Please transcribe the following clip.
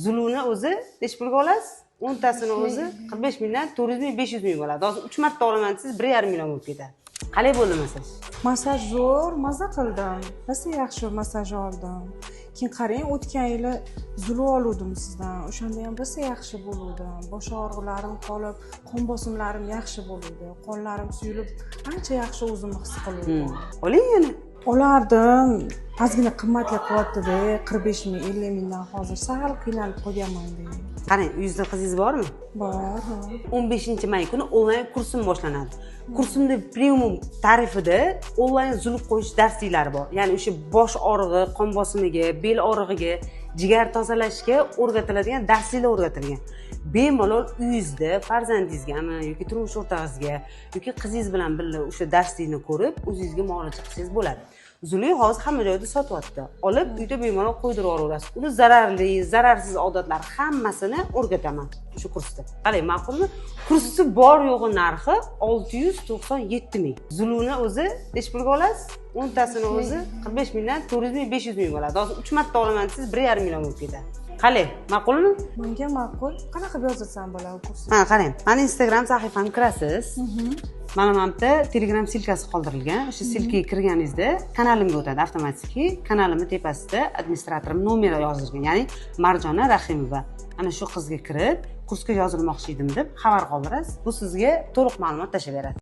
Zuluni o'zi nechi pulga olasiz? 10tasini o'zi 45 mingdan 400 ming, 500 ming bo'ladi. Hozir uch marta olaman desangiz, 1,5 million bo'lib ketadi. Qalay bo'ldi massaj? Massaj zo'r, maza qildim, rosa yaxshi massaj oldim. Keyin qarang, o'tgan yili zulu oluvdim sizdan, o'shanda ham rosa yaxshi bo'luvdim. Bosh og'riqlarim qolib, qon bosimlarim yaxshi bo'luvdi, qonlarim suyulib, ancha yaxshi o'zimni his qiluvdim. Oling yana. Olardim, ozgina qimmatga qilyaptida, 45 ming, 50 mingdan hozir sal qiynalib qolganmanda. Qarang, uyingizda qizingiz bormi? Bor, ha. 15-may kuni onlayn kursim boshlanadi. Kursimda premium tarifida onlayn zuluk qo'yish darsliklari bor, ya'ni o'sha bosh og'rig'i, qon bosimiga, bel og'rig'iga, jigar tozalashga o'rgatiladigan darsliklar o'rgatilgan. Bemalol uyingizda farzandingizgami yoki turmush o'rtog'ingizga yoki qizingiz bilan birga o'sha darslikni ko'rib, o'zingizga muolaja qilsangiz bo'ladi. Zuluk hozir hamma joyda sotyapti, olib uyda bemalol qo'ydirib yuboraverasiz. Uni zararli, zararsiz odatlar, hammasini o'rgataman shu kursda. Qalay, ma'qulmi? Kursni bor yo'g'i narxi 697 ming. Zuluni o'zi nechi pulga olasiz? 10tasini o'zi 45 mingdan 400 ming, 500 ming bo'ladi. Hozir uch marta olaman desangiz, 1,5 million bo'lib ketadi. Qalay, ma'qulmi? Menga ma'qul. Qanaqa qilib yozilsam bo'ladi kursga? Mana qarang, mani Instagram sahifamga kirasiz. Mana bu yerda Telegram ссылка si qoldirilgan. O'sha ссылка ga kirganingizda kanalimga o'tadi avtomatik. Kanalimni tepasida administratorim nomeri yozilgan, ya'ni Marjona Rahimova. Ana shu qizga kirib, kursga yozilmoqchi edim deb xabar qoldirasiz, bu sizga to'liq ma'lumot tashlab beradi.